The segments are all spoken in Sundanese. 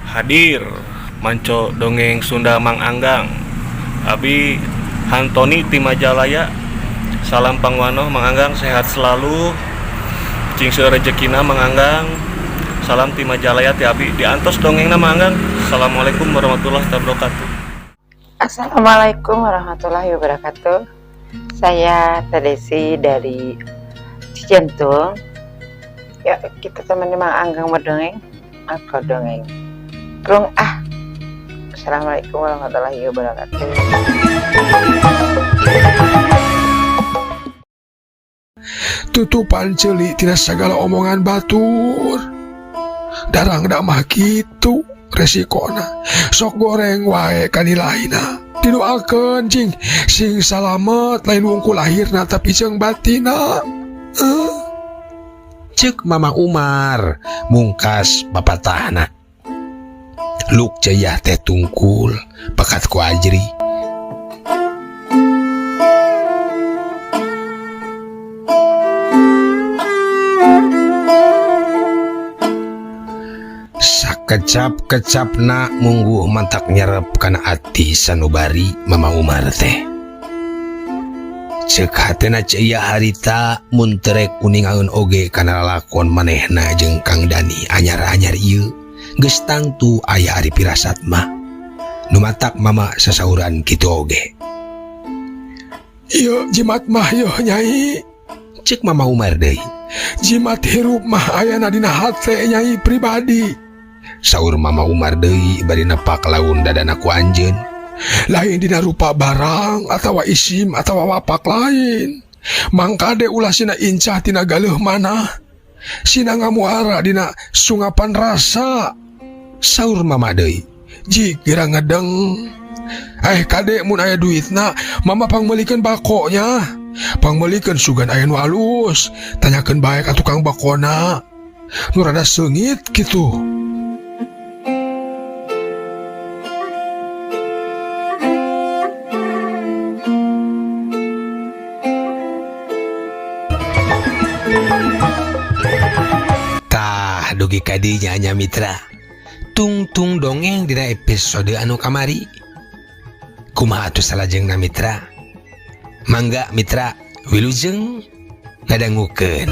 Hadir manco dongeng Sunda Mang Anggang. Abi Hantoni ti Majalaya. Salam pangwanoh Mang Anggang sehat selalu. Cing seueur rejekina Mang Anggang. Salam ti Majalaya ti abi diantos dongengna Mang Anggang. Assalamualaikum warahmatullahi wabarakatuh. Assalamualaikum warahmatullahi wabarakatuh. Saya Tadesi dari Cijantung. Ya, kita temenin Mang Anggang berdongeng atau dongeng. Prung ah. Assalamualaikum warahmatullahi wabarakatuh. Tutupan ceuli tina sagala omongan batur. Darang da mah kitu resikona. Sok goreng wae kanilaina. Didoakeun cing sing salamet lain wungkul lahirna tapi jeung batina. Cek Mama Umar mungkas papatahna. Luk Ceyah teh tungkul bakat ku Ajri. Sakecap-kecapna mungguh mantak nyerep kana ati sanubari Mama Umar teh. Cek hatena Ceyah harita mun terek uningaeun oge kana lalakon manehna jeung Kang Dani anyar-anyar ieu. Geus tangtu aya ari pirasat mah. Nu matak mama sasauran kitu oge. Ieu jimat mah yeuh Nyai. Cek Mama Umar deui. Jimat hirup mah ayana dina hate Nyai pribadi. Saur Mama Umar deui bari nepak laun dadana ku anjeun. Lain dina rupa barang atawa isim atawa wapak lain. Mangkade ulah sina incah tina galeuh manah. Sina ngamuara dina sungapan rasa. Saur Mama deui. Jik geura ngedeng. Kade mun aya duitna, mama pangmeulikeun bakonya. Pangmeulikeun sugan aya nu alus. Tanyakeun bae ka tukang bakona. Nu rada seungit kitu. Tah dugi ka dinya nya mitra. Tungtung dongeng dina episode anu kamari. Kumaha atuh salajengna mitra? Mangga mitra wilujeng ngadangukeun.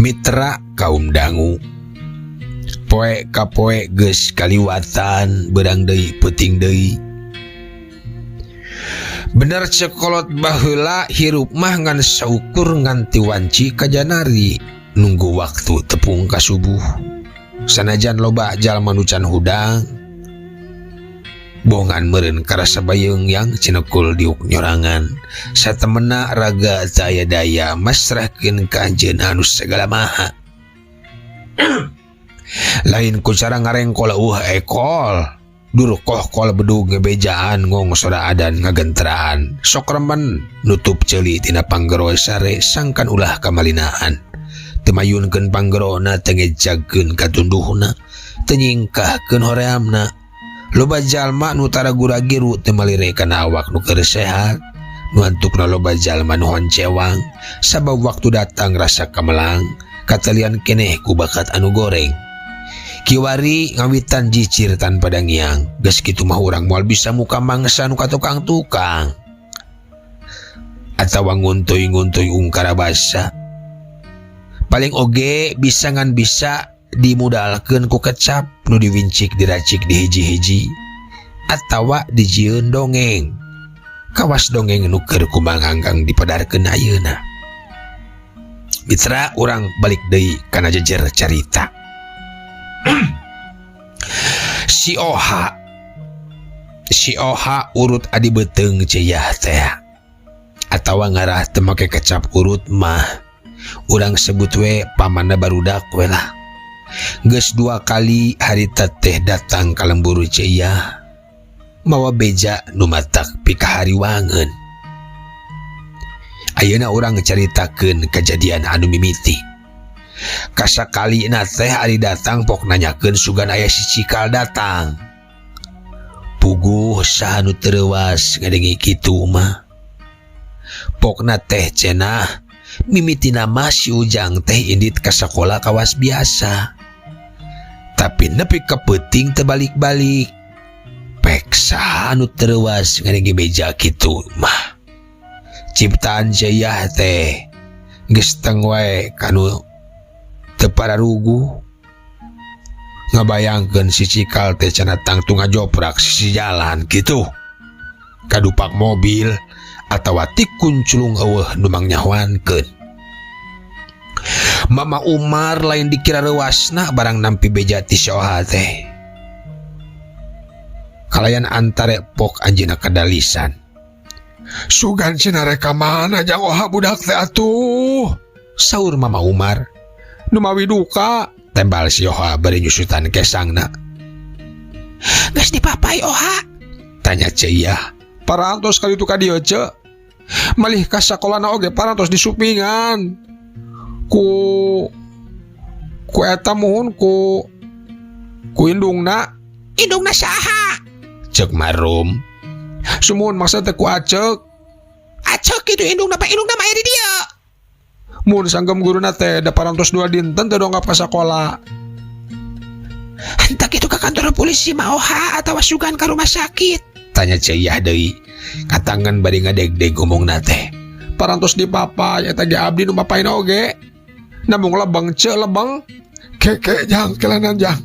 Mitra kaum dangu poe ka poe geus kaliwatan beurang deui peuting deui. Bener cekolot baheula hirup mah ngan saukur nganti wanci ka janari nunggu waktu tepung ka subuh. Sanajan loba jalma nu can hudang bongan meureun karasa bayeung yang cinekul diuk nyorangan. Satemena raga teu aya daya masrahkeun ka anjeunna anu sagala maha. Lain ku cara ngarengkol eueuh ekol. Dur kohkol bedug ngebejaan ngong soda adan ngagenteraan. Sok remen nutup ceuli tina panggero sare sangkan ulah kamalinaan. Teu mayunkeun panggerona teu ngejagkeun katunduhna, teu nyingkahkeun horeamna. Loba jalma nu taragu-ragiru teu malire kana awak nu keur sehat. Nu antukna loba jalma nu honcewang sabab waktu datang rasa kamelang katalian keneh ku bakat anu goreng. Kiwari ngawitan jicir tanpa dangiang. Geus kitu mah urang moal bisa muka mangsa nu ka tukang-tukang atawa nguntuy-nguntuy ungkara basa. Paling oge bisa ngan bisa dimudalkeun ku kecap nu diwincik diracik dihiji-hiji atawa dijieun dongeng. Kawas dongeng nu keur ku Mang Anggang dipedarkeun ayeuna. Mitra urang balik deui kana jejer carita. Si Oha urut adi beuteung Ceyah teh atawa ngarah teu make kecap urut mah. Urang sebut we pamanna barudak we lah. Geus dua kali harita teh datang ka lembur Ceu Iyah mawa beja nu matak pikahariwangeun. Ayeuna urang caritakeun kejadian anu mimiti. Kasakalina teh ari datang pok nanyakeun sugan aya si Cikal datang. Puguh saha nu teu reuwas ngadenge kitu mah. Pokna teh cenah mimitina mah si Ujang teh indit ka sakola kawas biasa. Tapi nepi ka peuting teu balik-balik. Pek saha anu teu reuwas ngadenge beja kitu mah. Ciptaan Ceu Iyah teh geus teng wae kanu teu pararuguh. Ngabayangkeun si Cikal teh cenah tangtu ngajoprak sisi jalan gitu. Kadupak mobil atawa tikunclung euweuh nu mangnyahoankeun. Mama Umar lain dikira reuwasna barang nampi beja ti si Oha teh. Kalayan antare pok anjeunna kadalisan. Sugan cenah rek ka mana Jang Oha budak teh atuh? Saur Mama Umar. Numawi duka. Tembal si Oha bari nyusutan kesangna. Geus dipapai, Oha? Tanya Ceu Iyah. Parantos kali itu ka dieu, Ceu. Malih ka sakolana oge parantos disupingan. Ku eta, muhun, ku indungna. Indungna saha? Cek Marum. Sumuhun, maksud teh ku Acek. Acek itu indungna pa indungna mah di dieu. Mun sanggem guruna teh da parantos 2 dinten teu dongkap ka sakola. Hentak itu ke kantor polisi mah, Oha, atau sugan ke rumah sakit? Tanya Ceu Iyah deui. Katangan bari ngadegdeg ngomongna teh. Parantos dipapay, eta ge abdi nu mapain oge. Namung lebeng, Ceu, lebeng. Keke, Jang, kelanan, Jang.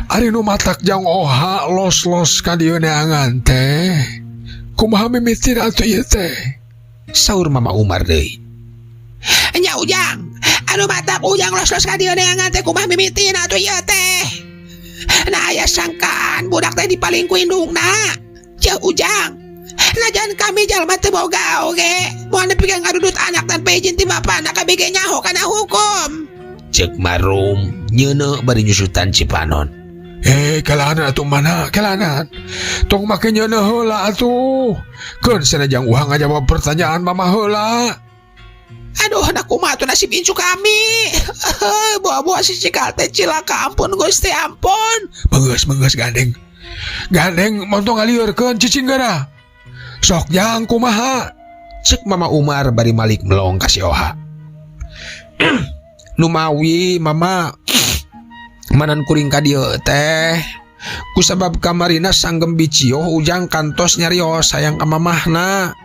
Ari nu matak Jang Oha los-los ka dieu neangan teh. Kumaha mimitina atuh ieu teh? Saur Mama Umar deui. Nya Ujang, anu matak Ujang los-los ka dieu neangan teh kumaha mimitina atuh ieu teh? Nah, aya sangkaan budak teh dipaling ku indungna. Ceu Ujang, najan kami jalma teu boga oge, moal nepi ka ngarudut anak tanpa izin ti bapana, kabeh ge nyaho kana hukum. Cek Marum nyeuneu bari nyusutan cipanon. Eh, kelanan atuh mana, kelanan. Tong make nyeuneu heula atuh. Keun cenah Jang Oha ngajawab pertanyaan Mama heula. Aduh, nak kumaha tuh nasib incu kami? Bawa-bawa si Cikal teh cilaka, ampun Gusti, ampun. Beungeus, beungeus, gandeng. Gandeng montong ngaliurkeun cicing geura. Sok, Jang, kumaha? Cek Mama Umar bari malik melong ka si Oha. Numawi Mama manan kuring ka dieu teh kusabab kamarina sanggem bicioh Ujang kantos nyarios sayang ka mamahna.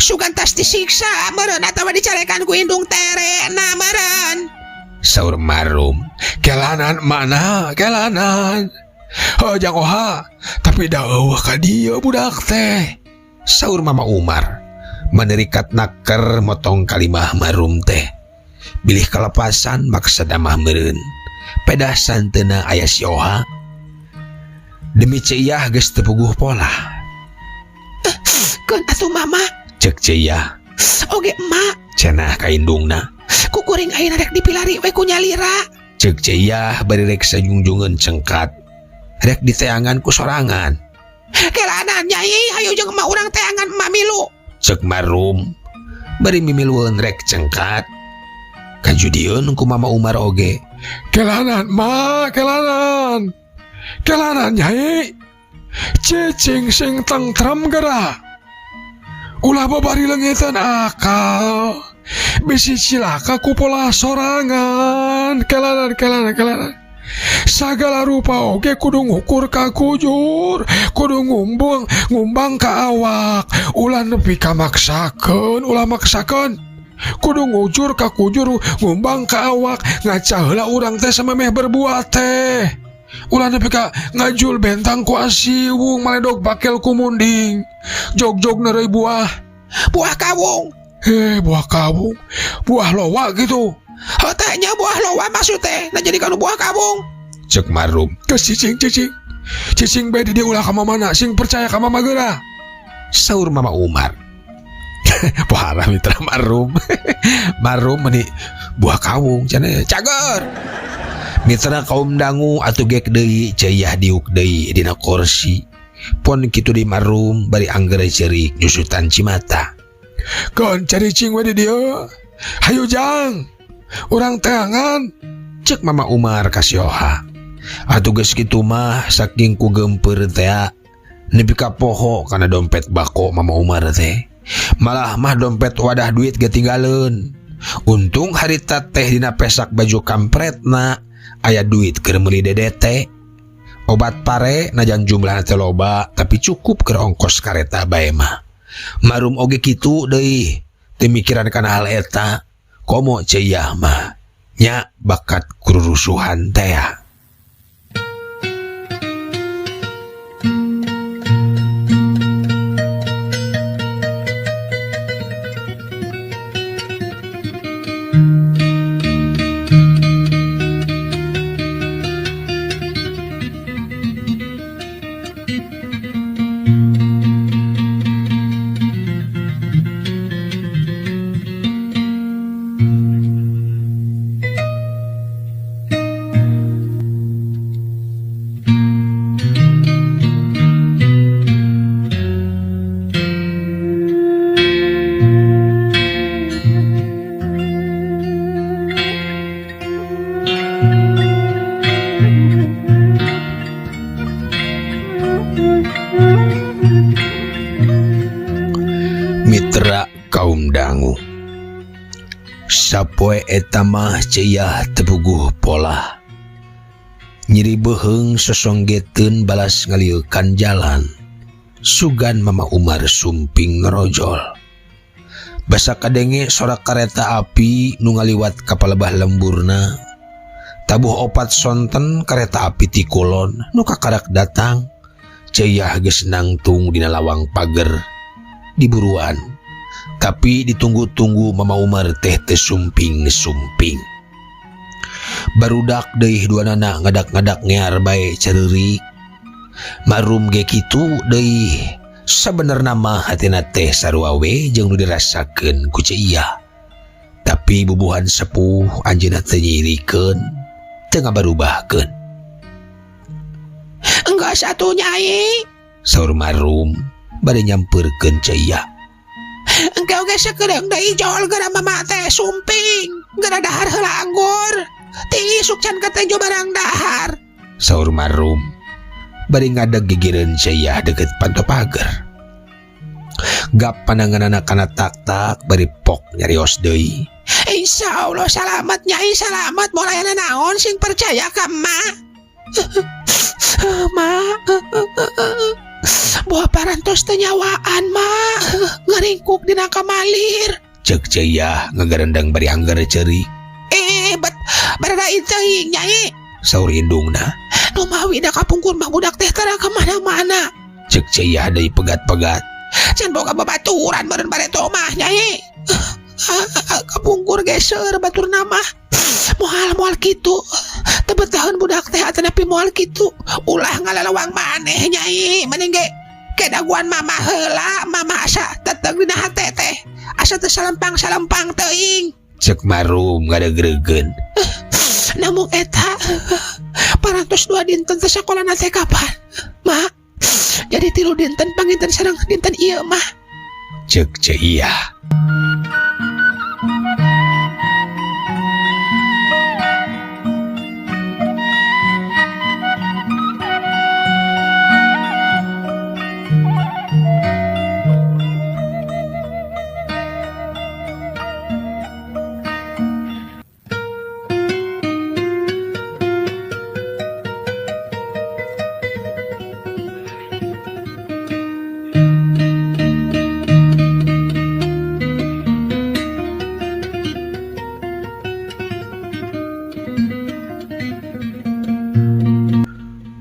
Sugan tas disiksa meureun atawa dicarekan ku indung tere na meureun. Saur Marum. Kelanan mana, kelanan. Oh, Jang Oha, tapi da euweuh ka dieu budak teh. Saur Mama Umar menerikat naker motong kalimah Marum teh. Bilih kalepasan maksa damah meureun. Pedah santeuna aya si Oha. Demi Ceu Iyah geus teu puguh polah. Keun atuh, Mama. Cek Ceu Iyah. Oge emak. Cenah ka indungna. Ku kuring ayeuna rek dipilari we ku nyalira. Cek Ceu Iyah bari rek sajungjungeun cengkat. Rek diteangan ku sorangan. Kelanan, Nyai, hayu jeung emak urang teangan, emak milu. Cek Marum bari mimilueun rek cengkat. Kajudieun ku Mama Umar oge. Kelanan, Ma, kelanan. Kelanan, Nyai. Cicing sing tengtram geura. Ulah babari leungitan akal. Bisi cilaka ku pola sorangan. Kelanan, kelanan, kelanan. Sagala rupa oge kudu ngukur ka kujur, kudu ngumbang ngumbang ka awak. Ulah nepi ka maksakeun, ulah maksakeun. Kudu ngujur ka kujur, ngumbang ka awak, ngaca heula urang teh samemeh berbuat teh. Ulah nepi ka ngajul bentang ku asiwung, maledog bakel ku munding. Jog-jog neureuy buah. Buah kawung. Eh, buah kawung, buah loa gitu. Hotanya buah loa maksud teh, nah jadi kanu buah kawung. Cek Marum. Geus, cicing, cicing. Cicing bae di dieu, ulah ka mana, sing percaya ka Mama geura. Saur Mama Umar. Pohara mitra marum. Marum meni buah kawung cenah cager. Mitra kaum dangu atuh gek deui Ceu Iyah diuk deui dina kursi. Pon kitu di marum bari angger ceurik nyusutan cimata. Keun caricing we di dieu. Hayu jang. Urang teangan. Cek Mama Umar ka si Oha. Atuh geus kitu mah saking ku geumpeur tea nepi ka poho kana dompet bako Mama Umar teh. Malah mah dompet wadah duit ge tinggaleun. Untung harita teh dina pesak baju kampretna aya duit keur meuli DDT. Obat pare najan jumlahna teh loba tapi cukup keur ongkos kareta bae mah. Marum oge kitu deui teu mikiran kana hal eta. Komo Ceu Iyah mah nya bakat kururusuhan tea. Mitra kaum dangu sapoe eta mah Ceu Iyah tepuguh pola nyeri beuheung sosonggeteun balas ngalieukan jalan sugan Mama Umar sumping ngerojol basa kadenge sorak kareta api nu ngaliwat ka palebah lemburna tabuh opat sonten kareta api ti kulon nu kakarak datang. Ceu Iyah geus nangtung dina lawang pager diburuan tapi ditunggu-tunggu Mama Umar teh teu sumping-sumping. Barudak deui duanana ngadak-ngadak ngear bae careurik. Marum ge kitu deui sabenerna mah hatina teh sarua we jeung nu dirasakeun ku Ceu Iyah. Tapi bubuhan sepuh anjeunna teh nyirikeun teu ngabarubahkeun. Enggak satu nyai, saur Marum bade nyampeurkeun Ceu Iyah. Engkau ge sakedeung deui jol gara mama teh sumping, gara dahar heula anggur. Ti isuk can katenjo barang dahar, saur Marum bari ngadeg gigireun Ceu Iyah deukeut panto pager. Gap pananganana kana tak-tak bari pok nyarios deui. Insyaallah salamat nyai, salamat moal aya naon sing percaya ka emak. Ma, buah parantos teh nyawaan ma, ngaringkuk dina kamalir. Cek Ceu Iyah ngagarendeng bari angger ceurik. Bet barada teuing nyai, saur indungna. Nu mawi da kapungkur mah budak teh tara ka mana-mana. Cek Ceu Iyah deui pegat-pegat. Can boga babaturan meureun bareto mah nyai. Kapungkur geser baturna mah. Moal-moal kitu. Teu betaheun budak teh atanapi moal kitu. Ulah ngalalawang maneh nyai, mending ge kedaguan mama heula, mama asa teteng dina hate teh. Asa teu salempang-salempang teuing. Cek Marum ngadegregeun. Namung eta parantos 2 dinten teh sakolana teh kapan? Ma, jadi 3 dinten panginten sareng dinten ieu mah. Cek Ceu Iyah.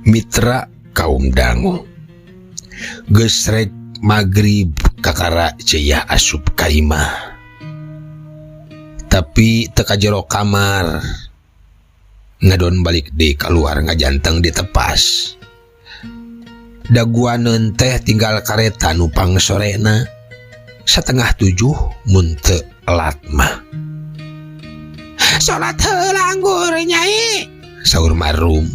Mitra kaum dangu gesrek magrib kakara Ceu Iyah asup ka imah tapi teu ka jero kamar ngadon balik deui kaluar ngajanteng ditepas daguaneun teh tinggal kareta nu pangsorena 6:30 mun teu elat mah. Salat heula anggur Nyai, saur Marum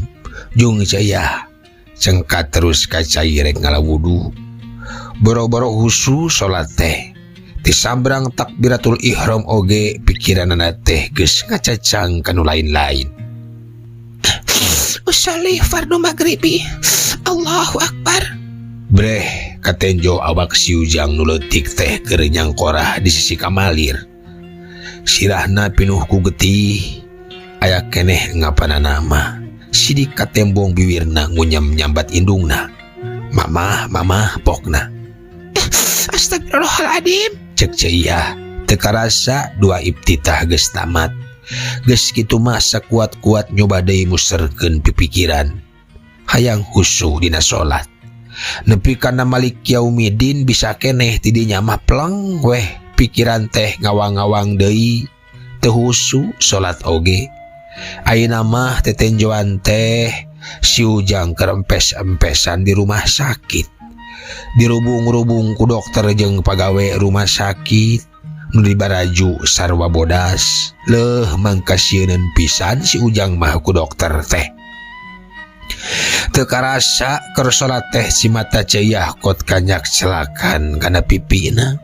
jung Ceu Iyah cengkat terus ka cai rek ngala wudu. Boro-boro husu salat teh, tisabrang takbiratul ihram oge pikiranana teh geus ngacacang kanu lain-lain. Usolli fardu maghribi. Allahu akbar. Breh katenjo awak si Ujang nu leutik teh keur nyangkorah di sisi kamalir. Sirahna pinuh ku getih, aya keneh ngapanana mah. Sidik katembong biwirna ngunyam nyambat indungna. Mamah, mamah pokna. Astagfirullahaladzim. Cek Ceu Iyah, teu karasa dua iftitah geus tamat. Geus kitu mah sakuat-kuat nyoba deui muserkeun pipikiran. Hayang husu dina salat. Nepi kana Malik Yaumidin bisa keneh tidinya mah pleng weh pikiran teh ngawang-ngawang deui, teu husu salat oge. Ayeuna mah tetenjoan teh si Ujang keur empes-empesan di rumah sakit. Dirubung-rubung ku dokter jeung pagawe rumah sakit nu dibaraju sarwa bodas. Leuh mangkasieuneun pisan si Ujang mah ku dokter teh. Teu karasa keur salat teh si mata Ceu Iyah kot kanyak celakan kana pipina.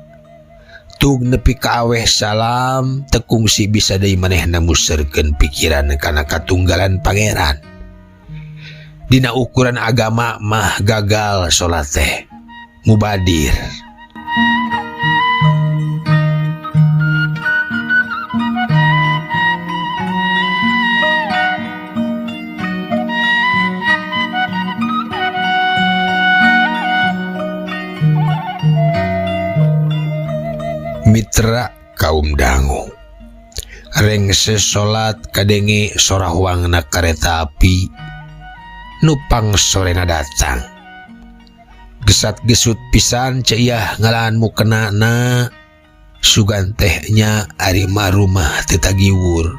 Tug nepi ka aweh salam teu kungsi bisa deui manehna muserkeun pikiran kana katunggalan pangeran. Dina ukuran agama mah gagal salat teh. Mubadir. Mitra kaum dangu, rengse salat kadenge sora huangna kareta api nupang sorena datang. Gesat-gesut pisan Ceu Iyah ngalaan mukenana. Sugan teh nya ari marumah teu tagiwur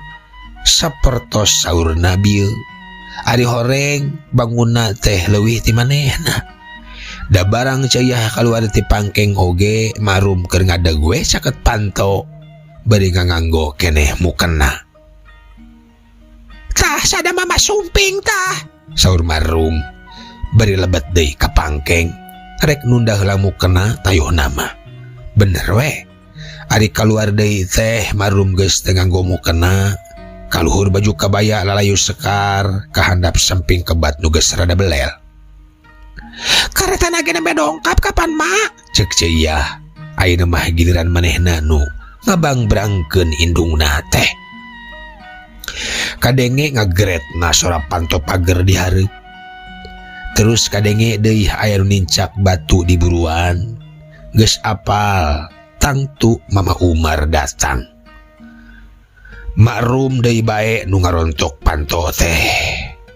sapertos saur Nabil. Ari horeng bangunna teh leuwih ti manehna. Da barang Ceu Iyah kaluar ti pangkeng oge marum keur ngadeg we caket panto bari nganggo keneh mukena. Tah sada mama sumping tah, saur Marum bari lebet deui ka pangkeng rek nunda heula mukena tayuh nama. Bener we ari kaluar deui teh Marum geus teu nganggo mukena, kaluhur baju kabaya lalayu sekar kahandap samping kebat nu geus rada belel. Kareta nage nembe dongkap kapan mak? Cek Ceu Iyah ayeuna mah giliran manehna nu ngabangbrangkeun indungna teh. Kadenge ngagretna sora panto pager di hareup. Terus kadenge deui aya nu nincak batu di buruan. Geus apal tangtu Mama Umar datang. Makrum deui bae nu ngarontok panto teh.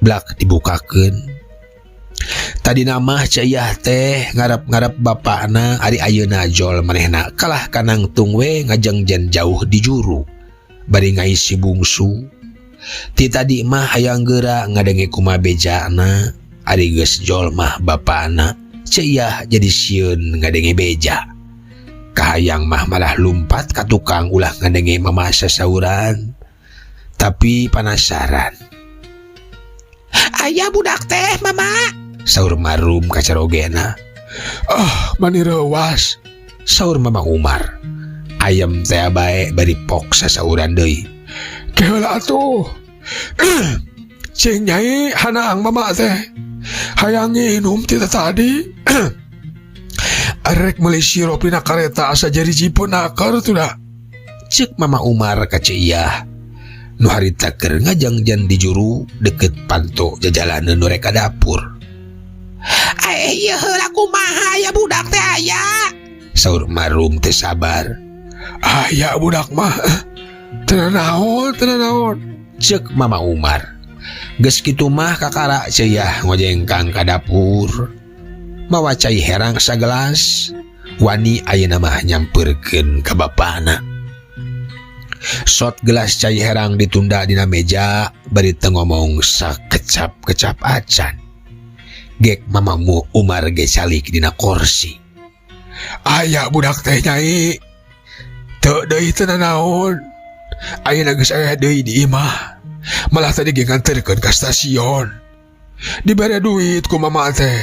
Blak dibukakeun. Tadi nama Ceu Iyah teh ngarap-ngarap bapakna ari ayeuna jol manehna kalah kanangtung we ngajengjen jauh di juru bari ngaisi bungsu. Ti tadi mah hayang geura ngadenge kumaha bejana ari geus jol mah bapakna Ceu Iyah jadi sieun ngadenge beja. Kahayang mah malah lumpat ka tukang ulah ngadenge mama sasauran. Tapi panasaran. Aya budak teh mama, saur Marum kacarogena. Ah, mani reuas, saur Mama Umar. Ayam teh bae bari pok sasauran deui. Keheula atuh. Cing nyai hanang mama teh. Hayang nginum ti tadi. Arek meuli sirup dina kareta asa jadi jipun nakar tuh dah. Cek Mama Umar ka Ceu Iyah. Nu harita keur ngajangjan di juru deket panto jajalaneun nu rek ka dapur. Ai ieu heula kumaha ya budak teh aya? Saur Marum teh sabar. Aya budak mah. Teu naon, teu naon. Cek Mama Umar. Geus kitu mah kakara Ceu Iyah ngojengkang ka dapur. Mawa cai herang sagelas, wani ayeuna mah nyampeurkeun ka bapana. Sot gelas cai herang ditunda dina meja bari teu ngomong sakecap-kecap acan. Gek Mamamu Umar ge calik dina korsi. Aya budak teh nyai. Teu deui teu nanaon. Ayeuna geus aya deui di imah. Malah tadi ge nganterkeun ka stasiun. Dibere duit ku mama teh.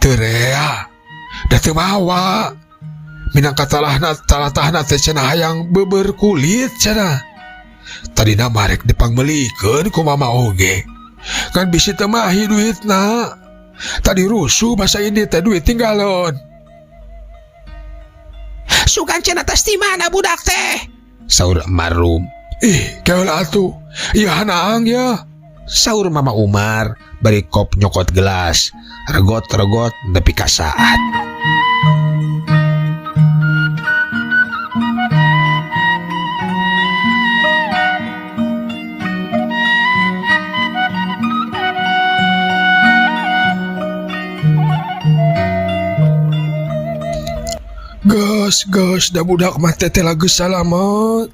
Teu rea. Da teu mawa. Minangka talahna talatahna teh cenah hayang beubeur kulit cenah. Tadina mah rek dipangmeulikeun ku mama oge. Kan bisi teu mahi duitna. Tadi rusuh basa ini teh duit tinggalon. Sugan cenah tas di mana budak teh? Saur Marum. Ih, keula atuh. Ieu hanaang ya. Saur Mama Umar bari kop nyokot gelas. Regot-regot nepi ka saat. Geus, geus, da budak mah teh geus salamet.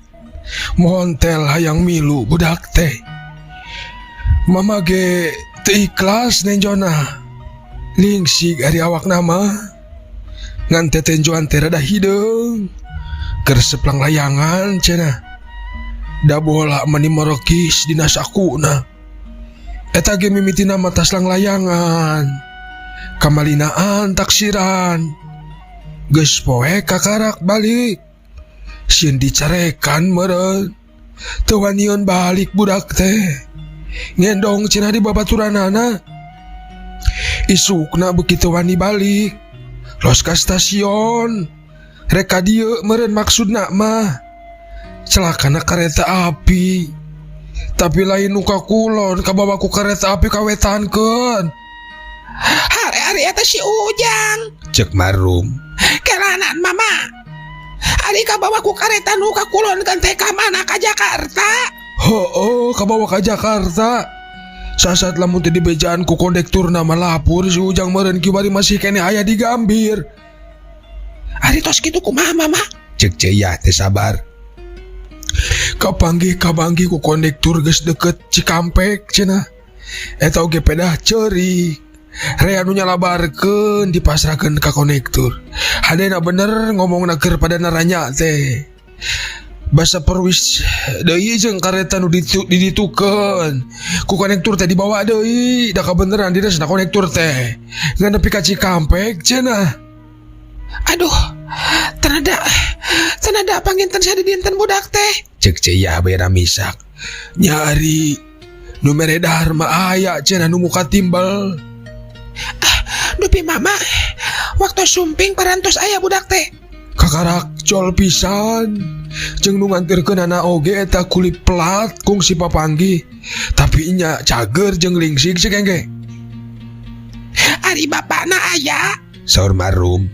Montel hayang milu budak teh. Mama ge teu ikhlas nenjona. Lingsig ari awakna mah. Ngan tetenjoan teh rada hideung. Keur seplang layangan cenah. Da bola mani merokis dina sakuna. Eta ge mimitina mah tas langlayangan. Kamalinaan taksiran. Geus poe kakarak balik. Sieun dicarekan meureun. Teu wanion balik budak teh. Ngendong cenah di babaturanana. Isukna beuki teu wani balik. Los ka stasiun. Rek ka dieu meureun maksudna mah. Celakana kareta api. Tapi lain nu ka kulon kabawa ku kareta api kawetankeun. Hare-hare eta si Ujang. Cek Marum. Kelanan mama. Ari kabawa ku kareta nu ka kulon kan teh ka mana ka Jakarta? Heueuh, kabawa ka Jakarta. Sasat lamun teu dibejaan ku kondekturna mah lapur si Ujang meureun kiwari masih keneh aya di Gambir. Ari tos kitu kumaha mama? Cek Ceyah teh sabar. Kapanggih ku kondektur geus deket Cikampek cenah. Eta oge pedah ceurik. Rea nu nyalabarkeun dipasrahkeun ka kondektur. Hadena bener ngomongna keur pada naranya teh. Basa perwis deui jeung kareta nu diditukeun. Ku kondektur teh dibawa deui, da kabeneran diresna kondektur teh. Ngan nepi ka Cikampek cenah. Aduh, tenada panginten sadidinten budak teh. Cek Ceyah bae misak. Nyari nu mere dahar mah aya cenah nu muka timbel. Dupi mama, waktu sumping parantos aya budak teh. Kakarak col pisan. Jeung nu nganterkeunana oge eta kulit pelat kungsi papanggih. Tapi nya cager jeung lingsig cek engge. Ari bapakna aya? Saur Marum.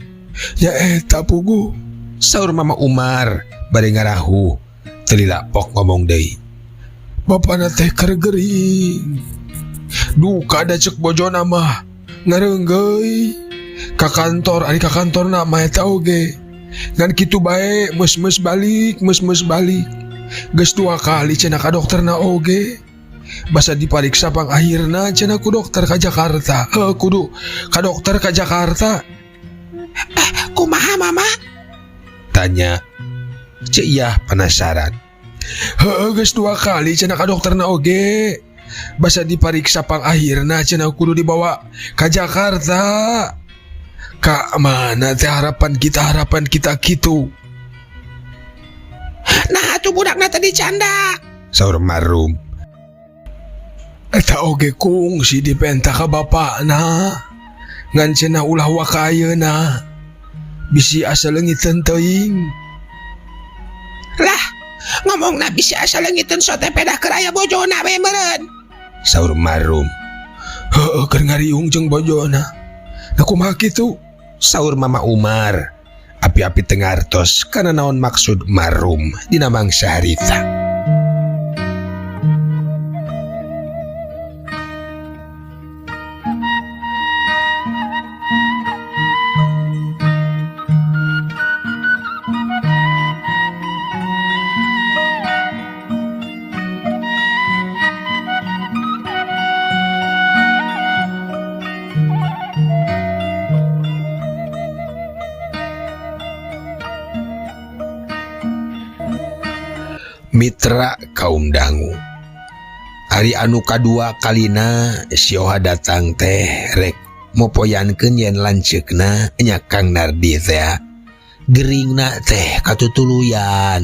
Nya eta puguh. Saur Mama Umar bari ngarahu. Teu lilapok ngomong deui. Bapana teh keur gering. Duka da cek bojona mah ngareunggeui ka kantor, ari ka kantorna mah eta oge. Ngan kitu bae meus-meus balik, meus-meus balik. Geus 2 kali cenah ka dokterna oge. Basa dipariksa pang akhirna cenah ku dokter ka Jakarta. Heuh, kudu ka dokter ka Jakarta. Kumaha mama? Tanya Ceu Iyah penasaran. Heuh, geus 2 kali cenah ka dokterna oge. Basa dipariksa pang akhirna cenah kudu dibawa ka Jakarta. Ka mana teh harapan kita kitu. Nah atuh budakna teh dicandak. Saur Marum. Eta oge kungsi dipenta ka bapakna. Ngan cenah ulah waka ayeuna. Bisi asa leungiteun teuing. Lah, ngomongna bisi asa leungiteun sote pedah keur aya bojona we meureun. Saur Marum. Heueuh, keur ngariung jeung bojona. Nah kumaha kitu? Saur Mama Umar. Api-api teu ngartos kana naon maksud Marum dina mangsa harita. Mitra kaum dangu, Ari anu kadua kalina si Oha datang teh rek mopoyankeun yen lanceukna nya Kang Nardi teh geringna teh katutuluyan.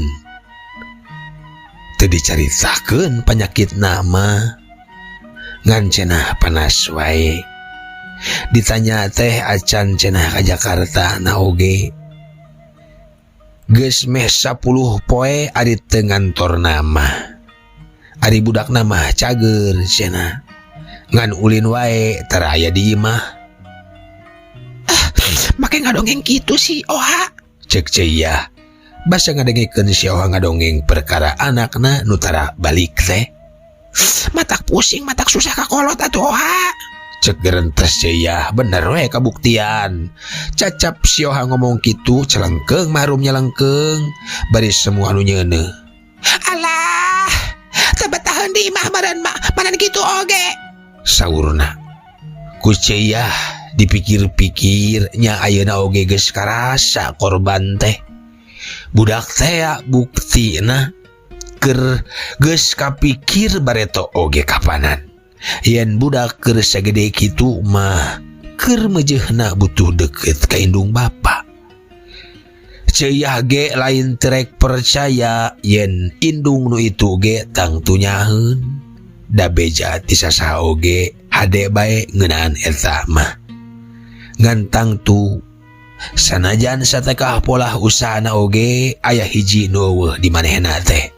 Teu dicaritakeun panyakitna mah, ngan cenah panas wae. Ditanya teh acan cenah ka Jakarta na oge. Geus meh 10 poe ari teu ngantorna mah. Ari budakna mah cager cenah. Ngan ulin wae tara aya di imah. Ah, make ngadongeng kitu si Oha. Cek Ceu Iyah basa ngadengekeun si Oha ngadongeng perkara anakna nu tara balik teh. Matak pusing, matak susah kakolot atuh Oha. Cek gerentes Ceu Iyah, bener we kabuktian. Cacap si Oha ngomong kitu celengkeung mahrum nyelengkeung bari semua anu nyeuneuh. Alah, teu betaheun di imah meureun mah, manan kitu oge. Saurna. Ku Ceu Iyah dipikir-pikir nya ayeuna oge geus karasa korban teh. Budak teh buktina keur geus kapikir bareto oge kapanan. Yen budak keur sagede kitu mah keur meujeuhna butuh deket ka indung bapa. Ceu Iyah ge lain terek percaya yen indung nu itu ge tangtu nyaheun. Da beja ti sasaha oge hade bae ngeunaan eta mah. Ngan tangtu sanajan satekah polah usahana oge aya hiji nu eueuh di manehna teh.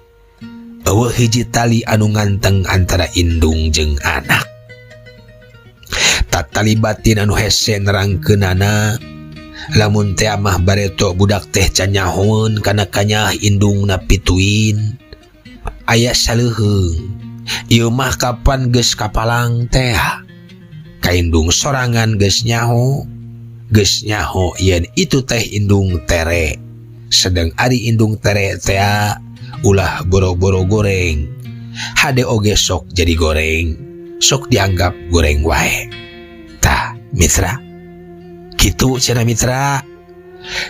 Eueuh hiji tali anu nganteng antara indung jeung anak. Tatali batin anu hese nerangkeunana lamun teh mah bareto budak teh can nyahoeun kana kanyah indungna pituin. Aya saleuheung. Ieu mah kapan geus kapalang teh. Kaindung sorangan geus nyaho. Geus nyaho yen itu teh indung tere. Sedang ari indung tere teh ulah boro-boro goreng. Hade oge sok jadi goreng. Sok dianggap goreng wae. Tah, mitra. Kitu cenah mitra.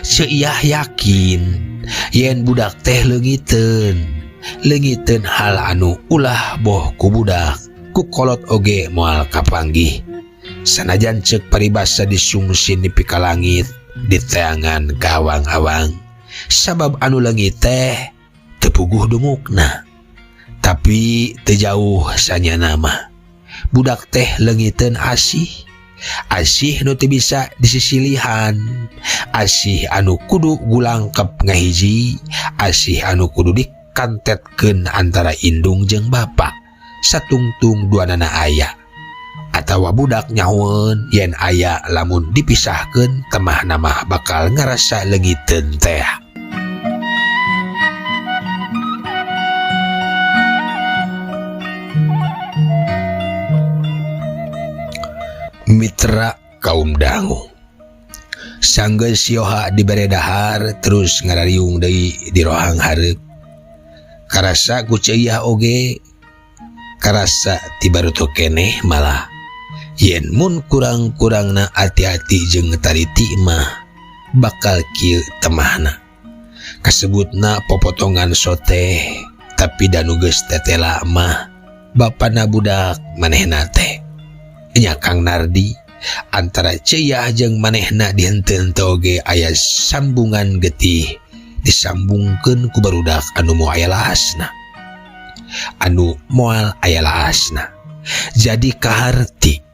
Ceu Iyah yakin yen budak teh leungiteun. Leungiteun hal anu ulah boh ku budak, ku kolot oge moal kapanggih. Sanajan ceuk paribasa disungsin nepi ka langit, diteangan ka awang-awang. Sabab anu leungit teh teu puguh dumukna. Tapi teu jauh sanyana mah. Budak teh leungiteun asih. Asih nu teu bisa disisilihan. Asih anu kudu gulangkep ngahiji, asih anu kudu dikantetkeun antara indung jeung bapa. Satungtung duanana aya. Atawa budak nyahoeun yen aya lamun dipisahkeun temahna mah bakal ngarasa leungiteun teh. Mitra kaum dangu. Sanggeus si Oha dibere dahar terus ngarariung deui di rohang hareup. Karasa ku Ceu Iyah oge karasa ti baruto keneh malah yen mun kurang-kurangna hati-hati jeung taliti mah bakal kieu temahna. Kasebutna popotongan sote tapi da nu geus tetela mah bapana budak manehna teh. Nya Kang Nardi antara Ceu Iyah jeung manehna dihenteu oge aya sambungan getih disambungkeun ku barudak anu moal aya laasna. Anu moal aya laasna. Jadi kaharti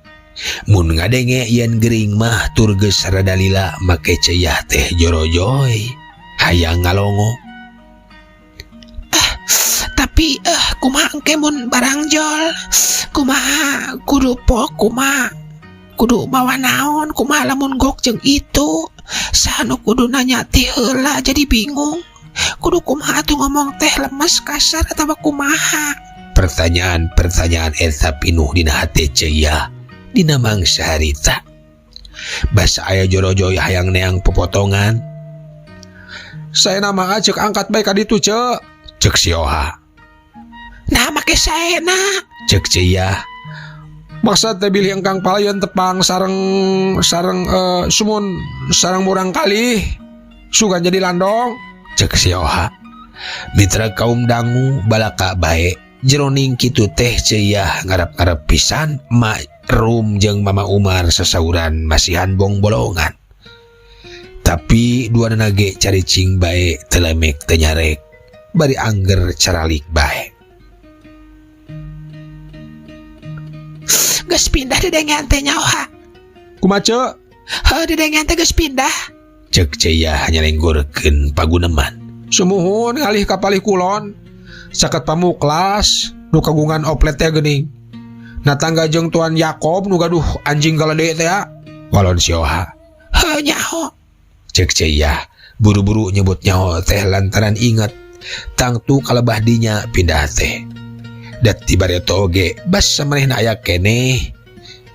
mun ngadenge yen gering mah tur geus rada lila make Ceu Iyah teh jorojoy hayang ngalongo. Ah, tapi kumaha engke mun barang jol? Kumaha kudu pok kumaha? Kudu mawa naon kumaha lamun gok jeung itu? Saha nu kudu nanya ti heula jadi bingung. Kudu kumaha atuh ngomong teh lemes kasar atawa kumaha? Pertanyaan-pertanyaan eta pinuh dina hate Ceu Iyah dina mangsa harita. Basa aya jorojoy hayang neang popotongan. Saena mah ceuk angkat bae ka ditu Ceu. Ceuk si Oha. Nah make saena. Ceuk Ceu Iyah. Maksud teh bilih engkang palayon tepang sareng sumun sareng murang kali sugan jadi landong. Ceuk si Oha. Mitra kaum dangu balaka bae jeroning kitu teh Ceyah ngarep-ngarep pisan Mak Rum jeung Mama Umar sasauran masihan bongbolongan. Tapi duanana ge caricing bae teu lemek teu nyarek bari angger caralik bae. Geus pindah didengean teh nyaoha. Kumaha ce? Heuh didengean teh geus pindah. Cek Ceyah nyalenggorkeun paguneman. Sumuhun ngalih ka palih kulon. Caket pamuklas nu kagungan oplet teh geuning. Na tangga jeung Tuan Yakob nu gaduh anjing galede teh ya. Walon si Oha. Heuh nyaho. Cek Ceyah buru-buru nyebut nyaho teh lantaran inget tangtu kalebah dinya pindah teh. Dat ti bareto oge basa manehna aya keneh.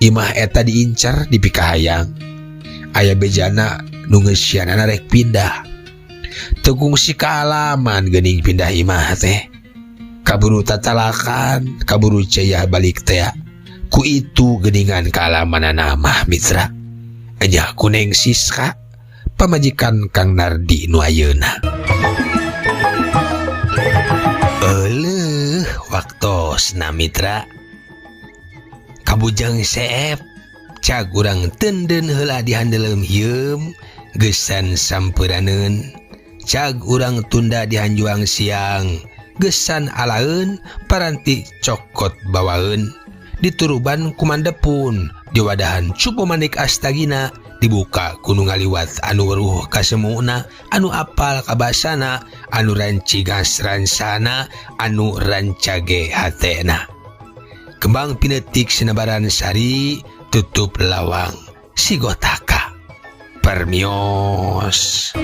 Imah eta diincar dipikahayang. Aya bejana nu ngeusianana rek pindah. Teu kungsi kaalaman geuning pindah imah teh. Kaburu tatalakan, kaburu Ceyah balik teh. Ku itu geuningan kaalamanana mah mitra. Enya ku Neng Siska pamajikan Kang Nardi nu ayeuna. Euleuh waktosna mitra. Kabujang seep cag urang tenden heula dihandeleum hieum geusan sampeunaneun. Cag urang tunda dihanjuang siang gesan alaeun paranti cokot bawaeun dituruban kumandepun diwadahan cupu manik astagina dibuka kuno ngaliwat anu weruh kasemuna anu apal kabasana anu rancigas ransana anu rancage hatena kembang pinetik sinebaran sari tutup lawang sigotaka permios.